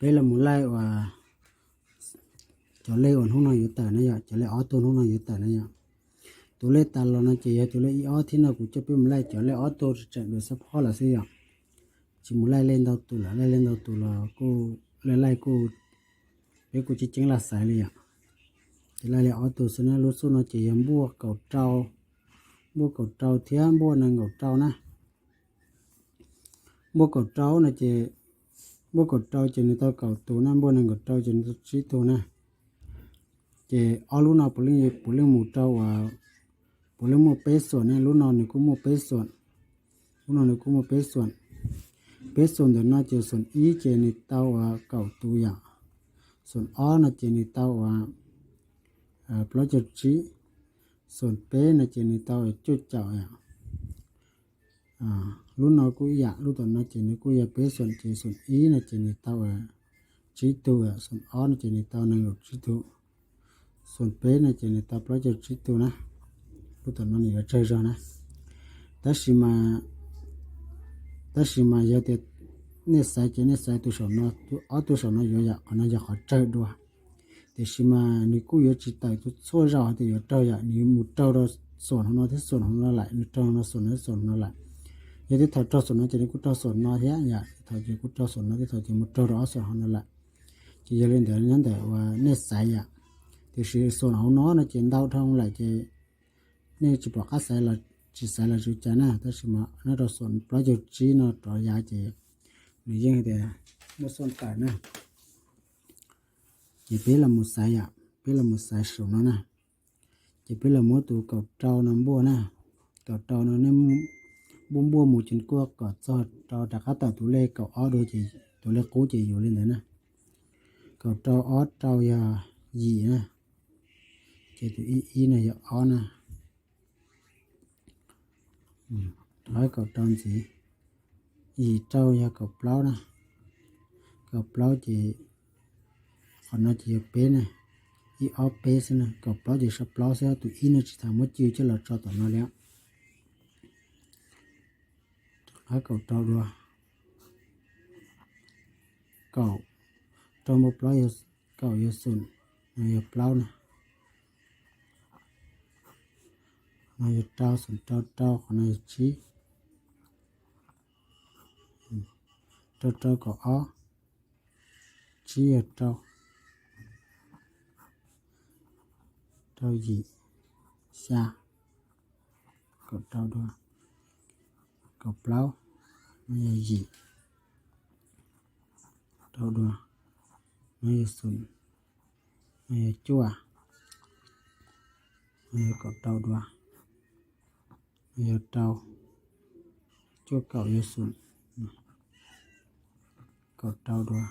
Peb los mus laij uas cov lej uas hnub no yuav tawm na yom, cov lej ob tug hnub no yuav tawm na yom. Tus lej tas los no ces yog tus lej ib ob thiab no, kuv coj peb mus laij cov lej ob tug tseem dua xab phob lawm xwb yom. Tsis mus laij lej ntau tus lawm, laij lej ntau tus los kuj laij laij kuj, peb kuj tsis ceeb laj xaiv li yom. Ces laij li ob tug xwb na. Lub xub no ces yog npuaj kaum rau, npuaj kaum rau thiab npuaj nees nkaum rau na. Npuaj kaum rau no ces, npuaj kaum rau ces nws tau kaum tus na, npuaj nees nkaum rau ces nws tau tsib tug na. Ces ob lub no puav leej, puav leej mus rau uas, puav leej muaj peb xuam na, lub no nws kuj muaj peb xuam, lub no nws kuj muaj peb xuam. Peb xuam ntawm no ces xuam ib ces nws tau uas kaum tus yom, xuam ob no ces nws tau uas plaub caug tsib, xuam peb no ces nws tau cuaj caum yom. Lub no kuj ib yam, lub tom no ces nws kuj yog peb xuam, ces xuam ib no ces nws tau tsib tug, xuam ob no ces nws tau nees nkaum tsib tug, xuam peb no ces nws tau plaub caug tsib tug na. Lub tom no nws yuav tsawg zog na. Tab sis mas, tab sis mas yog tias nej xaiv ces nej xaiv tus saum no, ob tug saum no yuav yam qhov no yog qhov tsawg dua. Tiam sis mas nws kuj yuav tsis tawm tus txhua zaus hais tias yuav raug yom, nws yuav mus raug rau xuam hauv no thiab xuam hauv no lawm, nws raug no xuam no thiab xuam no lawm. Yog tej thaum raug xuam no ces nws kuj raug xuam no thiab yom, tej thaum ces kuj raug xuam no, tej thaum ces mus raug rau ob xuam hauv no lawm. Ces yog li ntawd nyob ntawm uas nej xaiv yom. Tiam sis xuam hauv no no ces ntau dhau lawm ces nej tsis pom qab xaiv los tsis xaiv los tsis ua cas na, tab sis mas nyob rau xuam plaub caug tsib no rov yav ces nws yeej tias muaj xuaj tawm na. Ces peb los mus xaiv yom, peb los mus xaiv saum no na. Ces peb los muab tus kaum rau no npuaj na. Kaum rau no nej npuaj npuaj mus ces kuj kom txog rau rov qab tawm tus lej kaum ob dua ces tus lej qub ces yuav li ntawd na. Kaum rau ob rau yog yim na, ces tus ib ib no yog ob na. Rov kaum rau ntxiv, yim rau yog kaum plaub na. Kaum plaub ces qhov no ces yog peb na, ib ob peb xwb na, kaum plaub ces sau plaub xwb, tus ib no tsis tas muab cw coj los tso tom no li. Rov qab kaum rau dua, kaum rau npuaj plaub, kaum yog xoom, no yog plaub na, no yog rau, xoom rau rau, qhov no yog tsib, rau rau kaum ob, tsib yog rau, rau yim, xya, kaum rau dua, kaum plaub, no yog yim, rau dua, no yog xoom, no yog cuaj, no yog kaum rau dua, no yog rau, cuaj kaum yog xoom, kaum rau dua,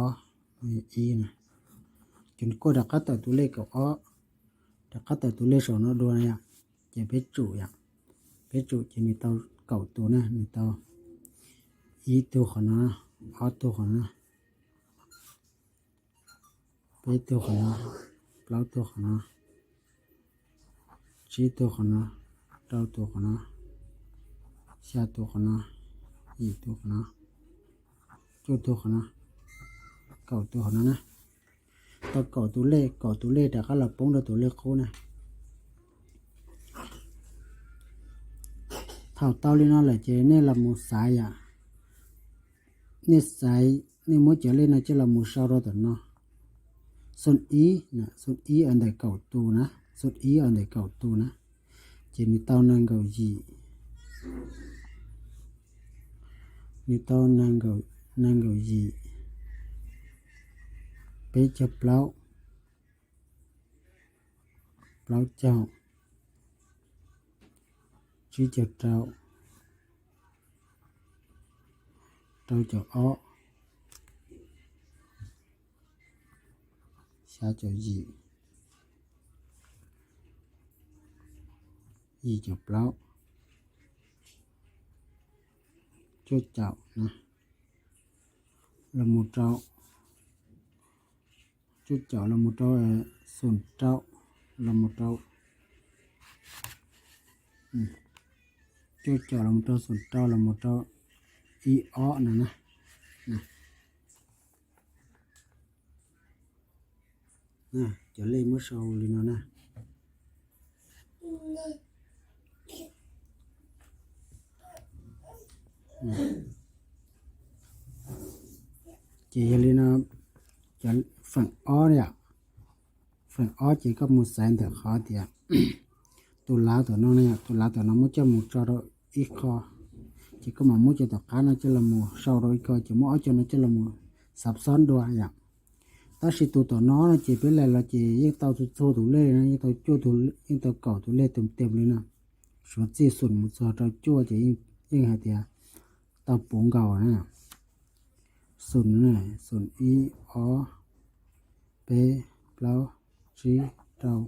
ob, no yog ib na. Ces nws kuj rov qab tawm tus lej kaum ob, rov qab tawm tus lej saum no dua na yom. Ces peb tsum yom, peb tsum ces nws tau kaum tus na, nws tau ib tug qhov no, ob tug qhov no, peb tug qhov no, plaub tug qhov no, tsib tug qhov no, rau tus qhov no, xya tus qhov no, yim tus qhov no, cuaj tus qhov no, kaum tus qhov no na. Tau kaum tus lej, kaum tus lej rov qab los poob rau tus lej qub na. Thaum tau li no lawm ces nej los mus xaiv yom, nej xaiv, nej muab cov lej no coj los mus sau rau tom no. Xoom ib, xoom ib uas ntawm kaum tus na, xoom ib uas ntawm kaum tus na, ces nws tau nees nkaum yim, nws tau nees nkaum yim, peb caug plaub, plaub caug, tsib caug rau, rau caum ob, xya caum yim, yim caum plaub, cuaj caum na, los mus rau, cuaj caum los mus rau, xoom rau, los mus rau, cuaj caum los mus rau xoom rau los mus rau ib ob no na. Cov lej muab sau li no na. Ces yog li no, cov feem ob yom, feem ob ces koj mus xaiv ntawm qhov tias tus lav tom no, tus lav tom no muab coj mus tso rau ib qho, ces koj mam muab cov tom qab no coj los mus sau rau ib qho, ces muab ob cov no coj los mus xav xob dua yom. Tab sis tus tom no no ces peb laim los ces yeej tau txhua txhua tus lej na, yeej tau cuaj tus, yeej tau kaum tus lej tes tes li no. Suav txij xoom mus txog rau cuaj ces yeej hais tias tau puv nkaus na. Xoom, xoom ib, ob, peb, plaub, tsib, rau,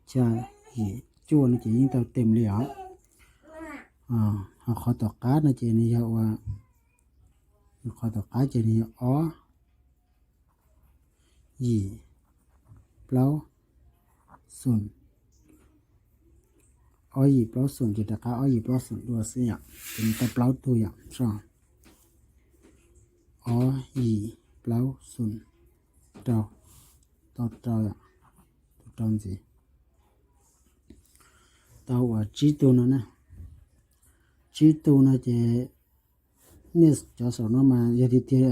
xya, yim, cuaj no ces yeej tau tes li os. Ho qhov tom qab no ces nws yog ua, qhov tom qab ces nws yog ob, yim, plaub, xoom. Ob yim plaub xoom ces rov qab ob yim plaub xoom dua xwb yom, ces nws tau plaub tug yom. Ob yim plaub xoom rau, tau rau, tus rau ntxiv. Tau uas tsib tug no na. Tsib tug no ces nej cov saum no mas yog tiag tiag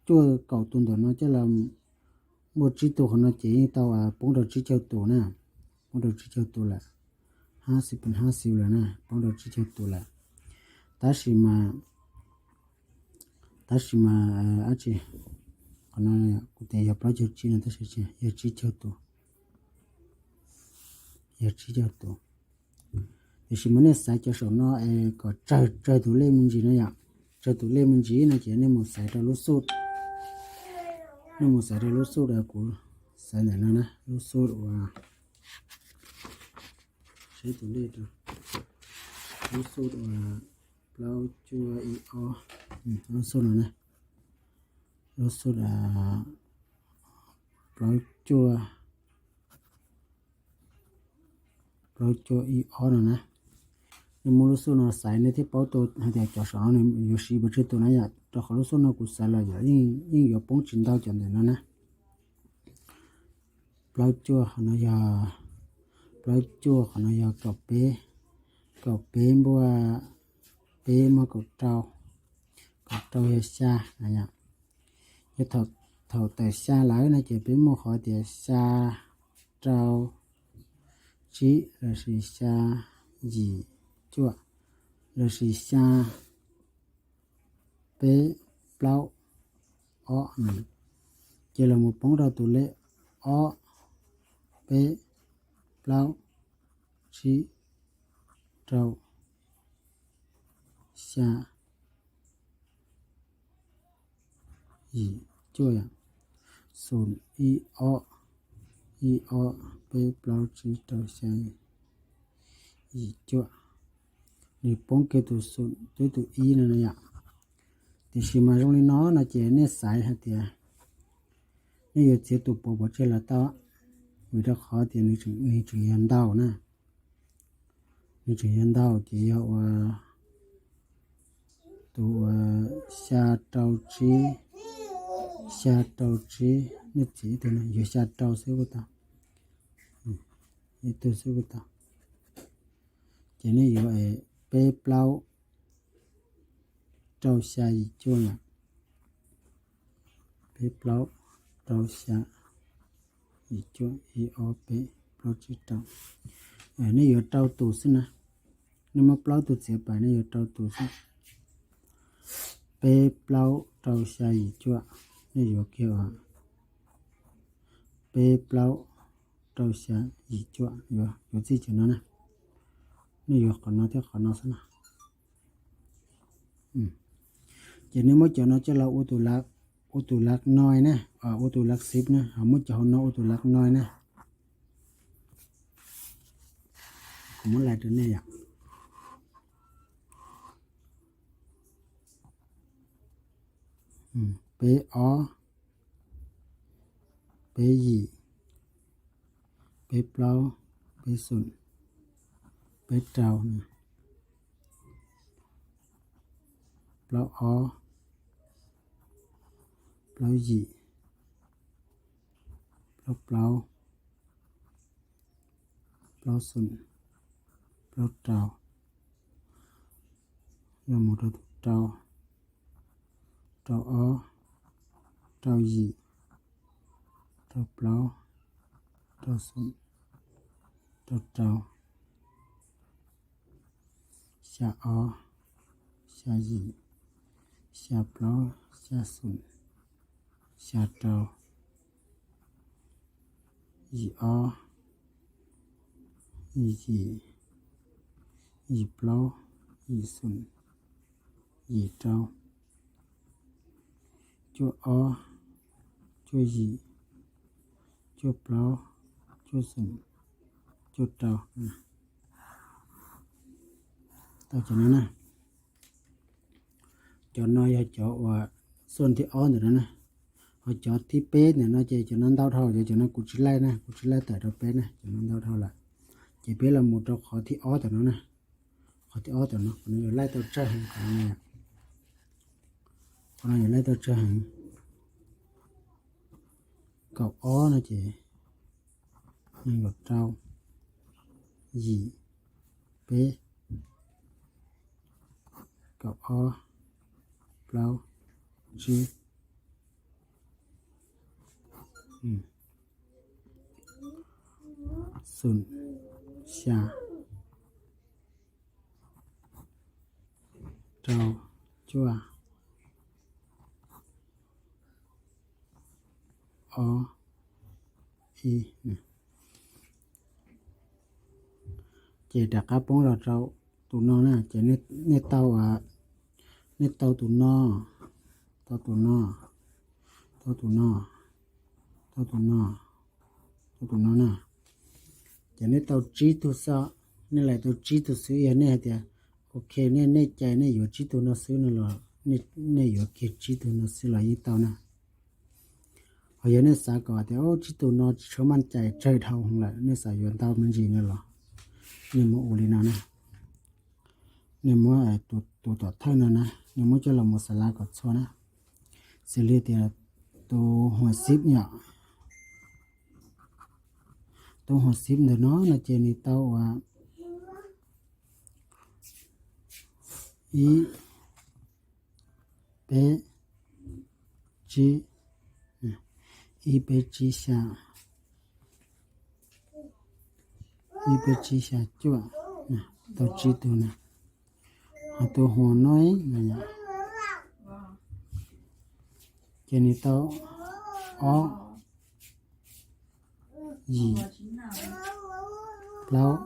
cuaj kaum tus ntawm no coj los muaj tsib tug qhov no ces yeej tau poob rau tsib caug tus na, poob rau tsib caug tus lawm, hab xi pes hab xi lawm na, poob rau tsib caug tus lawm. Tab sis mas, tab sis mas, ab tsi, qhov no kuv tias yog plaub caug tsib no tab sis yog tsib caug tus, yog tsib caug tus. Tiam sis mas nej xaiv cov saum no es kom tsawg tsawg tus lej me ntsis no yom, tsawg tus lej me ntsis no ces nej mus xaiv rau lub xub, nej mus xaiv rau lub xub uas kuv xaiv ntawm no na, lub xub uas, saib tus lej rau, lub xub uas plaub cuaj ib ob, lub xub no na, lub xub plaub cuaj, plaub cuaj ib ob no na. Nej muab lub xub no xaiv nej thiaj paub tau hais tias cov saum no nws yuav siv pes tsawg tus na yom, rau qhov lub xub no kuv xaiv los yog yeej yuav poob tsis ntau cov ntawm no na. Plaub cuaj qhov no yog, plaub cuaj qhov no yog kaum peb, kaum peb npuaj peb muaj kaum rau, kaum rau yog xya na yom. Yog thaum tawm xya lawm no ces peb muaj qhov tias xya rau tsib lossis xya yim cuaj lossis xya peb plaub ob no, ces los mus poob rau tus lej ob peb plaub tsib rau xya yim cuaj yom, xoom ib ob, ib ob peb plaub tsib rau xya yim cuaj. Nws poob kiag tus xoom twb tus ib no na yom. Tiam sis mas zoo li no no ces nej xaiv hais tias nej yuav txiav tus puav pov tseg los tau, vim rau qhov tias nws tseem yog ntau na, nws tseem yog ntau ces yog ua tus uas xya rau tsib, xya rau tsib, nej txiav ib tug no yuav xya rau xwb kuj tau, ib tug xwb kuj tau. Ces nej yuav peb plaub rau xya yim cuaj yom, peb plaub rau xya yim cuaj, ib ob peb plaub tsib rau. Nej yuav rau tus xwb na, nej muab plaub tug txiav pais nej yuav rau tus xwb. Peb plaub rau xya yim cuaj, nej yuav kiag peb plaub rau xya yim cuaj, yuav txij cov no na, nej yuav qhov no thiab qhov no xwb na. Ces nej muab cov no coj los ua tus lav noi na, ua tus lav xiv na, ho muab cov hauv no ua tus lav noi na. Kuv muab lais rau nej yom. Peb ob, peb yim, peb plaub, peb xoom, peb rau, plaub ob, plaub yim, plaub, plaub xoom, plaub rau, yuav mus rau tus rau, rau ob, rau yim, rau plaub, rau xoom, rau rau, xya ob, xya yim, xya plaub, xya xoom, xya rau, yim ob, yim yim, yim plaub, yim xoom, yim rau, cuaj ob, cuaj yim, cuaj plaub, cuaj xoom, cuaj rau. Tau cov no na. Cov no yog cov uas xoom thib ob ntawm no na. Ho cov thib peb ntawm no ces cov no ntau dhau, cov no kuv tsis laij na, kuv tsis laij tawm rau peb na, cov no ntau dhau lawm. Ces peb los mus rau qhov thib ob ntawm no na. Qhov thib ob ntawm no, qhov no yog laij tau tsawg heev, qhov no yog laij tau tsawg heev. Kaum ob no ces nees nkaum rau, yim, peb, kaum ob, plaub, tsib, xoom, xya, rau, cuaj, ob, ib. Ces rov qab poob los rau tus no na, ces nej tau, nej tau tus no, tau tus no, tau tus no, tau tus no, tau tus no na. Ces nej tau tsib tug xwb, nej laij tau tsib tug xwb. Yog nej hais tias, ok, nej, nej cais nej yuav tsib tug no xwb no los nej yuav kiag tsib tug no xwb los yeej tau na. Ho yog nej xav kom tias tsib tug no tsis tshua maj cais, tsawg dhau lawm, nej xav yuav ntau me ntsis no los nej muab ua li no na. Nej muab tus tom thawj no na, nej muab coj los mus xav lav kom txhua na. Xws li tias tus huam xib yom, tus huam xib ntawm no no ces nws tau ua ib, peb, tsib, ib peb tsib xya, ib peb tsib xya cuaj, tau tsib tug na. Ho tus huam no no yom, ces nws tau ob, yim, plaub,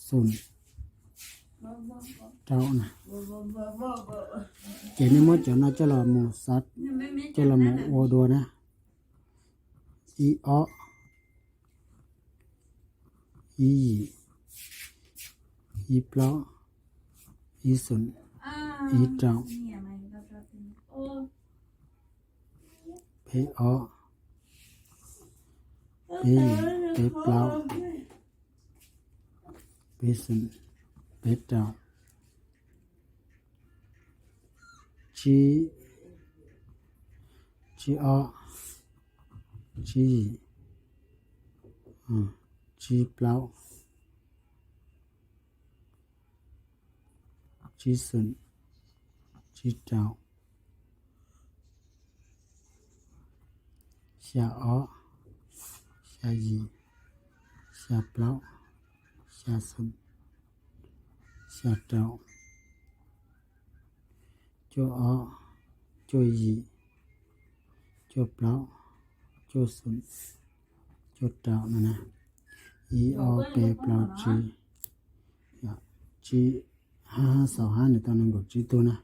xoom, rau na. Ces nej muab cov no coj los mus xav, coj los mus ua dua na. Ib ob, ib yim, ib plaub, ib xoom, ib rau, peb ob, peb yim, peb plaub, peb xoom, peb rau, tsib, tsib ob, tsib yim, tsib plaub, tsib xoom, tsib rau, xya ob, xya yim, xya plaub, xya xoom, xya rau, cuaj ob, cuaj yim, cuaj plaub, cuaj xoom, cuaj rau no na. Ib ob peb plaub tsib, tsib, hab xaus hab nws tau nees nkaum tsib tug na.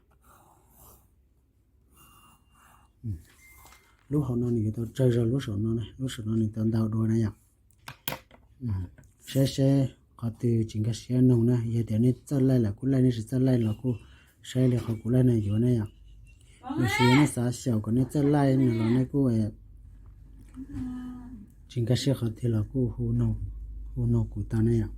Lub hauv no nws yuav tau tsawg zog lub saum no, lub saum no nws tau ntau dua na yom. Saib seb qhov twg tsis nkag siab noog na, yog tias nej txawj laij lawm kuj laij, nej tsis txawj laij los kuj saib li qhov kuv laij no yuav na yom. Los sis yog nej xav xyaum kom nej txawj laij no los nej kuj tsis nkag siab qhov twg los kuj hu noog kuv tau na yom.